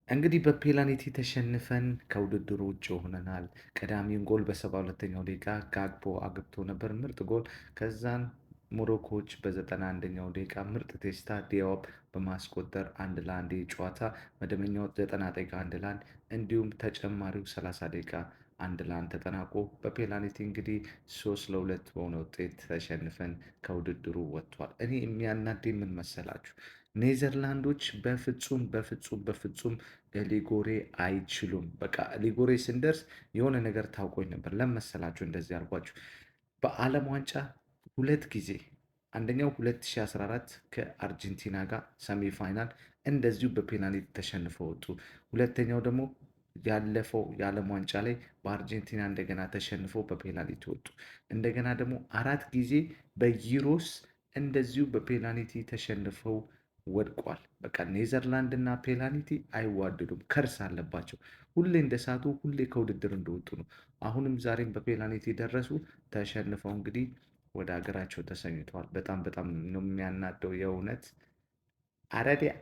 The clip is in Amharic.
እንግዲህ በፔናልቲ ተሸንፈን ከውድድሩ ውጭ ሆነናል። ቀዳሚውን ጎል በ72ኛው ደቂቃ ጋግፖ አግብቶ ነበር፣ ምርጥ ጎል። ከዛን ሞሮኮዎች በ91ኛው ደቂቃ ምርጥ ቴስታ ዲዮፕ በማስቆጠር 1-1 ጨዋታ መደበኛው 90 ደቂቃ 1-1 እንዲሁም ተጨማሪው 30 ደቂቃ 1-1 ተጠናቆ በፔናልቲ እንግዲህ 3-2 በሆነ ውጤት ተሸንፈን ከውድድሩ ወጥቷል። እኔ የሚያናደኝ ምን መሰላችሁ? ኔዘርላንዶች በፍጹም በፍጹም በፍጹም ሊጎሬ አይችሉም። በቃ ሊጎሬ ስንደርስ የሆነ ነገር ታውቆኝ ነበር። ለመሰላችሁ እንደዚህ አልኳችሁ። በዓለም ዋንጫ ሁለት ጊዜ፣ አንደኛው 2014 ከአርጀንቲና ጋር semi final እንደዚሁ በፔናልቲ ተሸንፈው ወጡ። ሁለተኛው ደግሞ ያለፈው የዓለም ዋንጫ ላይ በአርጀንቲና እንደገና ተሸንፈው በፔናልቲ ወጡ። እንደገና ደግሞ አራት ጊዜ በዩሮስ እንደዚሁ በፔናልቲ ተሸንፈው ወድቋል። በቃ ኔዘርላንድ እና ፔናልቲ አይዋደዱም፣ curse አለባቸው። ሁሌ እንደሳቱ ሁሌ ከውድድር እንደወጡ ነው። አሁንም ዛሬም በፔናልቲ ደረሱ፣ ተሸንፈው እንግዲህ ወደ ሀገራቸው ተሸኝተዋል። በጣም በጣም ነው የሚያናደው የእውነት አረዲያ።